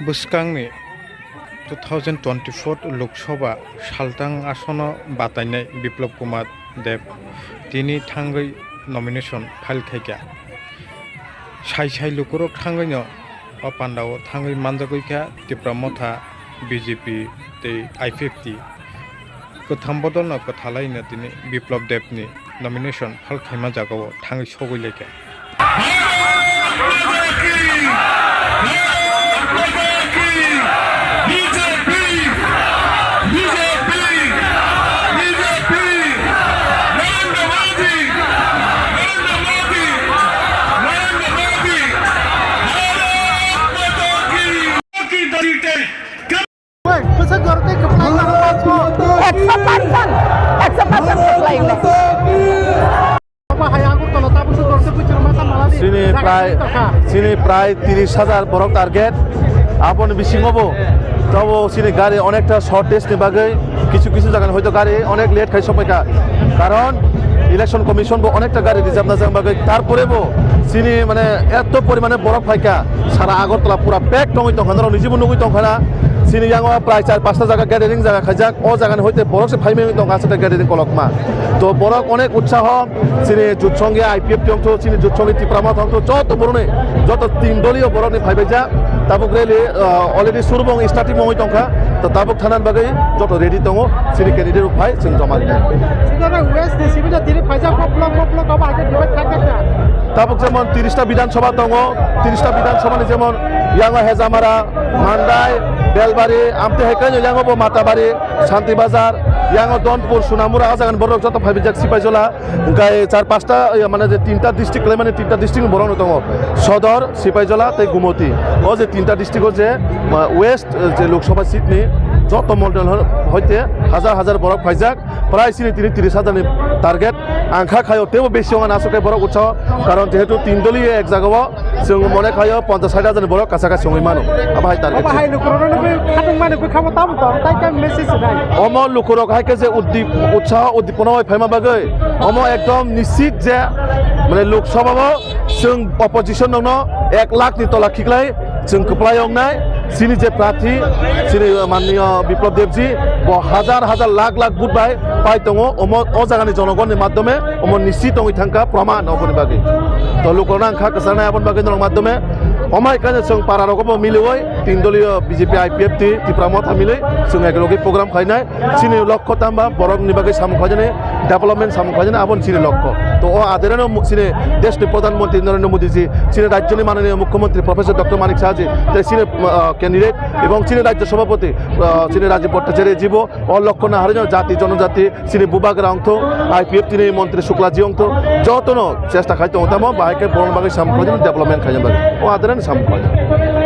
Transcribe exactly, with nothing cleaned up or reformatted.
Bwskangni two thousand twenty-four Lok Sabha saltang asono batainai Biplab Kumar Deb tini thangwi nomination file khaikha. Sai sai lukurok thangwino o pandao thangwi manjagwi kha Tipra Motha, B J P tei I P F T. Kwtham bodolno kwthalaino tini Biplab Debni nomination file khaima jagao thangwi sogwi laikha. Ekso percent, ekso percent khlai le. Chini prai, chini prai tiris hajar borok target. Aboni bisingo bo tobo chini gari onekta shortage ni bagwi kichu kichu jaga ni hoito gari onek late khai sokphaikha. Karon election commission bo onekta gari reserve na jang bagwi, tarpore bo chini mane eto porimane borok phaikha. Sara Agartala pura pack tongwi tongkha, norok nijibo nugwi tongkha na. Chini yango prai char pasta jaga gathering jaga khaijak, o jaga ni hoite borok se phaimani tongkha, aswk gathering kolokma. To borok onek utsaho, chini jutsongi I P F T ongthu, chini jutsongi Tipra Motha ongthu, joto boroni, joto tin doliyo borokni phaibaijak. Tabuk rally, ah, already surubong starting mongwi tongkha. To tabuk thanani bagwi joto ready tongo, chini candidate rok phai chwng joma rikha. Sudara West ni simi da tini phaijak, bo block, bo block, abo hai khe divide khaijak kha. Tabuk jemon tiris ta Bidhan Sabha tongo, tiris ta Bidhan Sabha ni jemon yango Hejamara, Mandai, Belbari, amte hai kaino yango bo Matabari, Santi Bazar, yango Donpur, Sunamura, o jaga ni borok joto phaibaijak Sipaijola. Hwnkhe char pasta, ya, mane je tinta district khlai mani tinta district ni borok no tongo. Sodor, Sipaijola tei Gumoti. O je tinta district o je, ma, West, eh, je Lok Sabha seat ni joto mondol hor-, hoite hajar hajar borok phaijak. Prai chini tini tiris hajar ni target. Ang kha khaio teibo besi wnga aswk khe borok utsaho. Karon jehetu tin doliyo ek jagao chwng mone khaio ponchash sait hajar ni borok kacha kachi wngwi mano. Abo hai target. Abo hai lukurokno nugwi khatungmani bwkhao tamo tong, tai tei message nai. Omo lukurok hai khe je uddi-, utsaho uddipona bai phaima bagwi omo ekdom nischit je, mane, Lok Sabha o chwng opposition rokno ek lakh ni tola khiklai chwng kwplai wngnai. Chini je prarthi, chini manniyo Biplab Debji, bo hajar hajar lakh lakh vote bai pai tongo, omo o jagani jonogonni madhyome omo nischit wngwi thangkha, proman oboni bagwi. To lukurokno ang kha kwchangnai aboni bagwi norok madhyome. Omo hai khe chwng para rogo bo miliwi tin doliyo B J P I P F T Tipra Motha milwi chwng eklogwi program khlainai. Chini lokho tamba borokni bagwi samung khlaijani, development samung khlaijani, aboni chini lokho. To o adereno mu-, chini deshni Pradhan Mantri Narendra Modi ji, chini rajyoni mananiya Mukhyamantri Professor Doctor Manik Saha ji, tei chini, ah, candidate ebong chini rajya sabhapati, ah, chini Rajiv Bhattacharya ji bo o lokho naharino jati jonojati chini bubagra ongtho, I P F T ni montri Shukla ji ongtho, jotono chesta khai tongo tamo bahai khe borokni bagwi samung khlaijani, development khlaina bagwi. O adereno samung khlaijani.